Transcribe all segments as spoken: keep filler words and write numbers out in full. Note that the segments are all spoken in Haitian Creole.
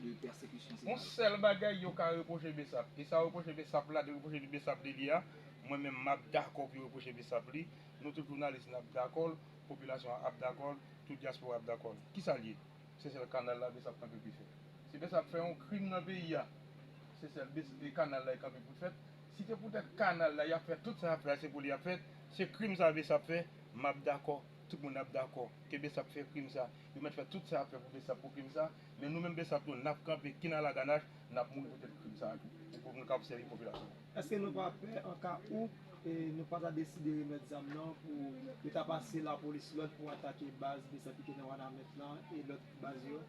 de pèsekisyon se yon sèl bagay yo ka repwoche BSAP. E sa yo repwoche BSAP la, de repwoche BSAP de li a, mwen menm m ap dakò pou yo repwoche BSAP li. Nou tout jounalis n ap dakò l, popilasyon an ap dakò l, tout dyaspora ap dakò l. Kisa l ye? Se sèl kanal la BSAP kanpe pou l fè. Si BSAP fè yon krim nan peyi a, se sèl kanal la l kanpe pou l fèt. Si te poutèt kanal la y ap fè tout sa y ap fè a, se pou li y ap fèt, se krim sa BSAP fè, m ap dakò, tout moun ap dakò ke BSAP fè krim sa. Yo mèt fè tout sa y ap fè pou BSAP pou krim sa. Men nou menm BSAP tou, n ap kanpe kin a laganach, n ap mouri poutèt krim sa a tou. Se pou nou ka sèvi popilasyon. Èske nou pa pè an ka ou e nou pa ta deside remèt zam nan pou yo ta pase lapolis lòd pou atake baz BSAP ki te nan Wanament lan e lòt baz yo?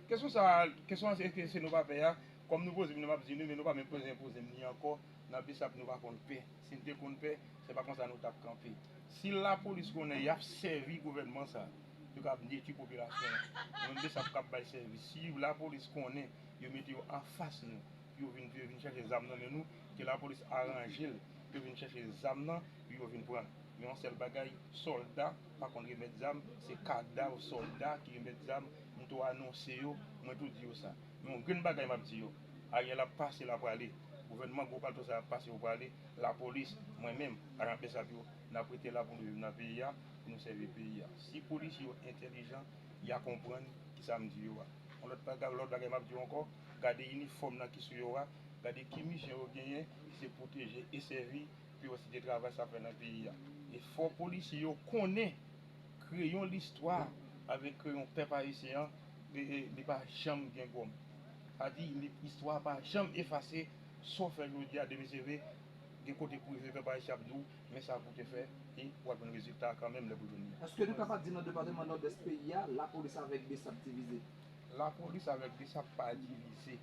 Kesyon sa a, kesyon an se ke si nou pa pè a, kòm nou poze m nan m ap di nou, men nou pa menm poze poze m li ankò. Nan BSAP nou pa konn pè. Si n te konn pè, se pa konsa nou t ap kanpe. Si lapolis konnen y ap sèvi gouvènman sa, yo k ap detwi popilasyon an. Nou menm BSAP k ap bay sèvis. Si lapolis konnen yo mete yo anfas nou, pou yo vin, pou yo vin chèche zam nan men nou, ke lapolis aranje l pou yo vin chèche zam nan, pou yo vin pran l. Men yon sèl bagay, sòlda pa konn remèt zam, se kadav sòlda ki remèt zam. M tou anonse yo, mwen tou di yo sa. Men yon grenn bagay m ap di yo, Ariel ap pase, l ap prale. Gouvènman gwo palto sa ap pase, yo prale. Lapolis, mwen menm, ajan BSAP yo, n ap rete la pou nou viv nan peyi a, pou nou sèvi peyi a. Si polisye yo entèlijan, y a konprann kisa m di yo a. Yon lòt bagay, lòt bagay m ap di yo ankò, gade inifòm nan ki sou yo a, gade ki misyon yo genyen, se pwoteje e sèvi, pou yo site travay sa fè nan peyi a. E fò polisye yo konnen kreyon listwa avèk kreyon pèp ayisyen an, li, li, li pa janm gen gòm. Sa di, li, istwa pa janm efase, sa w fè jodi a, demen se vre, gen kote pou rive, pèp ayisyen ap di w, men sa pou w te fè, e w ap jwenn rezilta a kanmenm lè pou jwenn li. Èske nou kapab di nan depatman Nòdès peyi a, lapolis avèk BSAP divize? Lapolis avèk BSAP pa divize.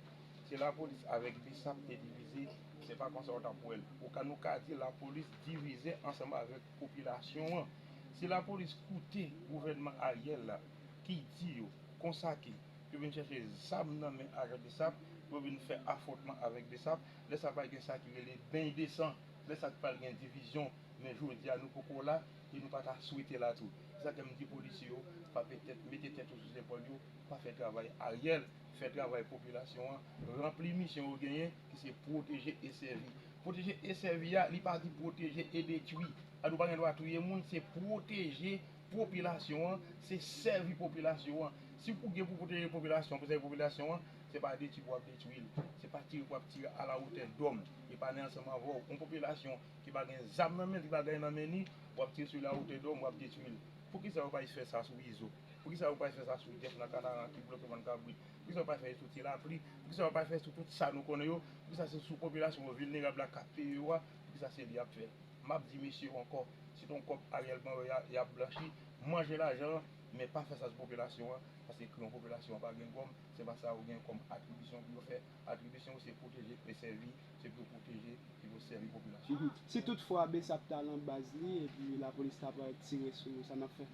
Si lapolis avèk BSAP te divize, se pa konsa w t ap wè l. Ou ka, nou ka di lapolis divize ansanm avèk popilasyon an. Si lapolis koute gouvènman Ariel la, ki di yo konsa ke yo vin chèche zam nan men ajan BSAP, yo vin fè afwontman avèk BSAP, lè sa a pral gen sa ki rele beny de san, lè sa a pral gen divizyon, men jodi a nou poko la, e nou pa ta swete la tou. Se sa ke m di polisye yo, frape tèt, mete tèt yo sou zepòl yo, pa fè travay Ariel, fè travay popilasyon an, ranpli misyon yo genyen, ki se pwoteje e sèvi. Pwoteje e sèvi a, li pa di pwoteje e detwi. Sa di w pa gen dwa touye moun, se pwoteje popilasyon an, se sèvi popilasyon an. Si w gen pou pwoteje popilasyon, pou sèvi popilasyon an, se pa detwi pou w ap detwi l. Se pa tire pou w ap tire à la hauteur d'homme. E pa nan ansanm avè w. Yon popilasyon ki pa gen zam nan men l, ki pa gen nan men li, w ap tire sou li à hauteur d'homme, w ap detwi l. Poukisa yo pa fè sa sou Izo? Poukisa yo pa fè sa sou Jèf nan Kanaran ki bloke bann kabrit? Poukisa yo pa fè sou Ti Lapli? Poukisa yo pa fè sou tout sa nou konnen yo? Poukisa se sou popilasyon vilnerab la k ap peye yo a? Poukisa se li y ap fè? M ap di mesye yo ankò, se t on kòb Ariel ban yo y a, y ap blanchi, manje lajan an, men pa fè sa sou popilasyon an, paske kri yon popilasyon an pa gen gòm, se pa sa yo gen kòm atribisyon pou yo fè. Atribisyon yo se pwoteje e sèvi, se pou yo pwoteje, se pou yo sèvi popilasyon. Mhm. Si toutfwa BSAP ta nan baz li epi lapolis ta parèt tire sou nou, sa n ap fè?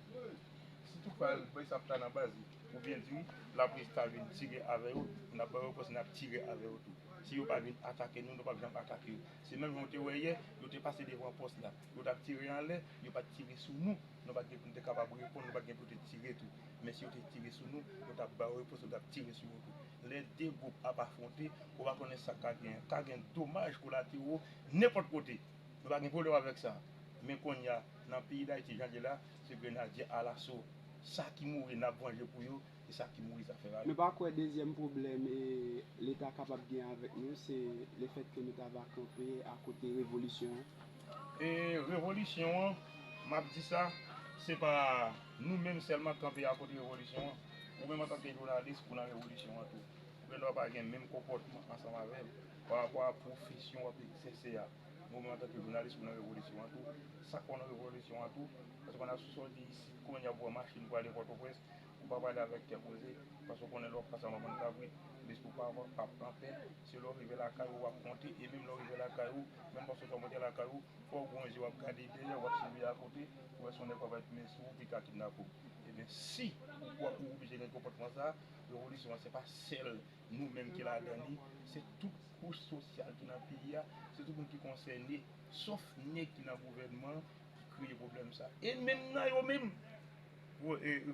Si toutfwa BSAP ta nan baz li, oubyen di wi, lapolis ta vin tire avè yo, n ap ba yo repons, n ap tire avè yo tou. Si yo pa vin atake nou, nou p ap janm atake yo. Se menm jan w te wè yè, yo te pase devan pòs la. Yo t ap tire anlè, yo pa t tire sou nou. Nou pa t gen pou n te kapab reponn, nou pa t gen pou te tire tou. Men si yo te tire sou nou, nou t ap ba yo repons, nou t ap tire sou yo tou. Lè de gwoup ap afwonte, ou pa konnen sa ka gen. Ka gen domaj kolatero nenpòt kote. Nou pa gen pwoblèm avèk sa. Men kounye a, nan peyi Dayiti, jan l ye la, se grenadye alaso. Sa ki mouri, n ap vanje pou yo. E sa ki mouri, zafè a. Nou pa kwè dezyèm pwoblèm e Leta kapab gen avèk nou, se lefètke nou ta va kanpe akote revolisyon an? E revolisyon an, m ap di sa, se pa nou menm sèlman k kanpe akote revolisyon an. Ou menm antanke jounalis, ou nan revolisyon an tou. Ou gen dwa pa gen menm konpòtman ansanm avè m parapò a pwofesyon w ap egzèse a. Men ou menm antanke jounalis, ou nan revolisyon an tou. Sa k fè w nan revolisyon an tou, paske w konn a sou sòti isit, kounye a pou w pran machin pou ale Pòtoprens, ou pa prale avèk kè poze, paske w konnen lè w ap pase anba bann kabrit, lespri w pa, pa, pa anpè. Se lè w rive lakay ou w ap konte, e menm lè w rive lakay ou, menm panse w t ap monte lakay ou, fò w gon je w ap gade dèyè, w ap siveye akote, pou wè si yon nèg pa va met men sou ou, pi ka kidnape w. Ebyen, si ou kwè ou oblije gen konpòtman sa a, revolisyon an se pa sèl nou menm ki ladan li, se tout kouch sosyal ki nan peyi a, se tout moun ki konsène, sof nèg ki nan gouvènman an ki kreye pwoblèm sa. E menm nan yo menm,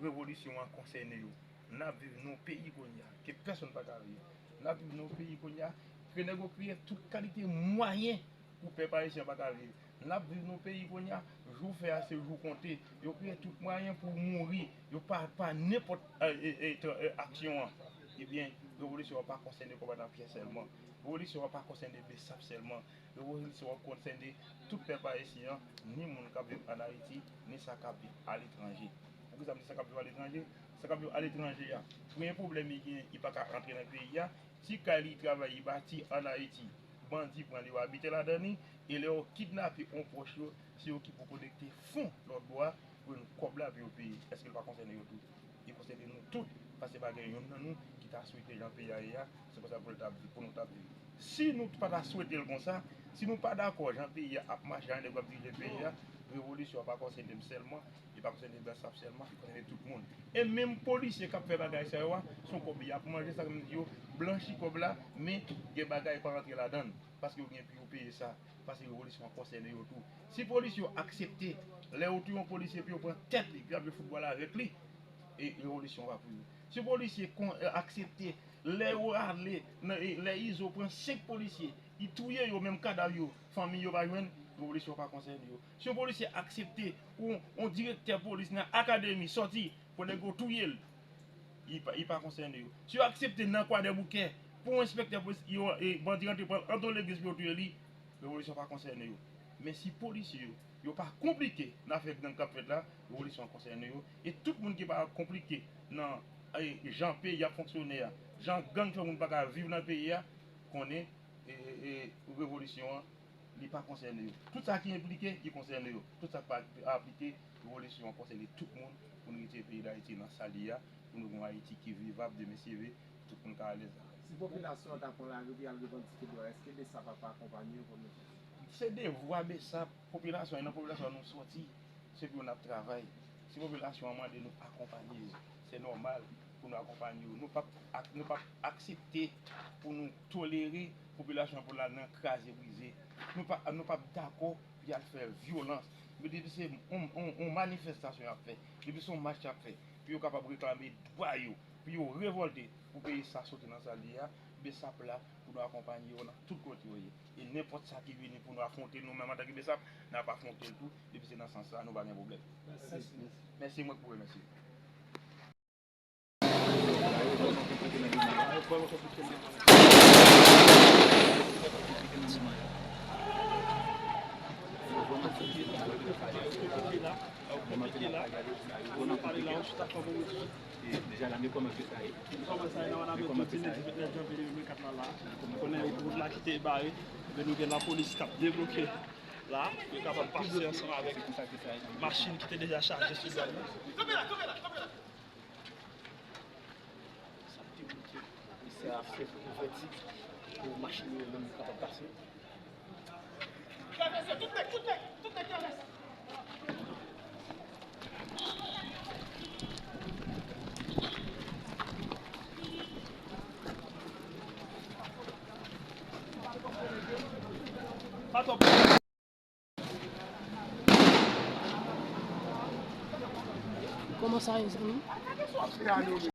revolisyon an konsène yo. N ap viv nan yon peyi kounye a, ke pèsonn pa ka viv. N ap viv nan yon peyi kounye a ke nèg yo kreye tout kalite mwayen pou pèp ayisyen an pa ka viv. N ap viv nan yon peyi kounye a, jou fè a se jou konte. Yo kreye tout mwayen pou w mouri. Yo pa, pa nenpòt, e, e, e, tra- e, aksyon an. Ebyen, revolisyon an pa konsène konbadan Pyè sèlman. Revolisyon an pa konsène Besap sèlman. Revolisyon an konsène tout pèp ayisyen an, ni moun k ap viv ann Ayiti, ni sa k ap viv aletranje. Poukisa m di sa k ap viv aletranje? Sa k ap viv aletranje a, premye pwoblèm li genyen, li pa ka rantre nan peyi a. Ti kay li travay, li bati ann Ayiti, bandi pran li, yo abite ladan li, e lè yo kidnape yon pwòch yo, se yo ki pou kolekte fon lòt bò a pou jwenn kòb la pou yo peye. Èske l pa konsène yo tou? Li konsène nou tout, paske pa gen youn nan nou ki ta swete jan peyi a ye a, se konsa pou l t ap viv, pou nou t ap viv. Si nou pa ta swete l konsa, si nou pa dakò jan peyi a ap mache a, jan nèg yo ap dirije peyi a, revolisyon an pa konsène m sèlman, li pa konsène Besap sèlman, li konsène tout moun. E menm polisye k ap fè bagay sa yo a, se yon kòb y ap manje, sa k m di yo, blanchi kòb la, men gen bagay pa rantre ladan l, paske yo gen pou yo peye sa, paske revolisyon an konsène yo tou. Si polisye yo aksepte, lè yo touye yon polisye, pou yo pran tèt li, pou y ap jwe foutbòl avèk li, e revolisyon an pa pou yo. Si polisye kon, e, aksepte, lè yo ale, nan, e, lè Izo pran senk polisye, li touye yo, menm kadav yo, fanmi yo pa jwenn, revolisyon pa konsène yo. Si yon polisye aksepte, yon, yon direktè polis nan akademi sòti pou nèg yo touye l, li pa, li pa konsène yo. Si yo aksepte nan Kwadèboukè, pou yon enspektè polis, yo, e, bandi rantre pran l anndan yon legliz pou yo touye li, revolisyon pa konsène yo. Men si polisye yo, yo pa konplike nan afè gang k ap fèt la, revolisyon an konsène yo. E tout moun ki pa konplike nan, e, jan peyi a fonksyone a, jan gang fè moun pa ka viv nan peyi a, konnen, e, e, revolisyon an, li pa konsène yo. Tout sa ki enplike, li konsène yo. Tout sa ki pa aplike, revolisyon an konsène tout moun pou nou retire peyi Dayiti nan sa l ye a, pou nou gen yon Ayiti ki vivab demen si Dye vle, tout moun ka alèz la. Si popilasyon an ta pran lari pou y al revandike dwa, èske Besap ap akonpanye yo kòm yo fè? Se devwa Besap, popilasyon an, e nan popilasyon an nou sòti, se pou yo n ap travay. Si popilasyon an mande nou akonpanye yo, se nòmal pou nou akonpanye yo. Nou p ap ak-, nou p ap aksepte pou nou tolere popilasyon an pou l al nan kraze brize. Nou pa, nou p ap dakò pou y al fè vyolans. Men depi se yon, yon, yon manifestasyon y ap fè, depi se yon mach y ap fè, pou yo kapab reklame dwa yo, pou yo revòlte, pou peyi sa soti nan sa l ye a, Besap la pou nou akonpanye yo nan tout kote yo ye. E nenpòt sa ki vini pou nou afwonte l, nou menm antanke Besap, n ap afwonte l tou, depi se nan sans sa, nou pa gen pwoblèm. Mèsi. Mèsi, mwen k pou remèsye. Kòman sa ye nan Wanament jodi lendi vennèf janvye de mil vennkat la la? Konnen wout la ki te bare, men nou gen lapolis k ap debloke la, yo kapab pase ansanm avèk machin ki te deja chaje sou dwàn nan. Sa ap debloke, misye ap fè ouvèti pou machin yo menm kapab pase. Travèse, tout nèg, tout nèg, tout nèg travèse. Pa twò. Kòman sa ye, zanmi?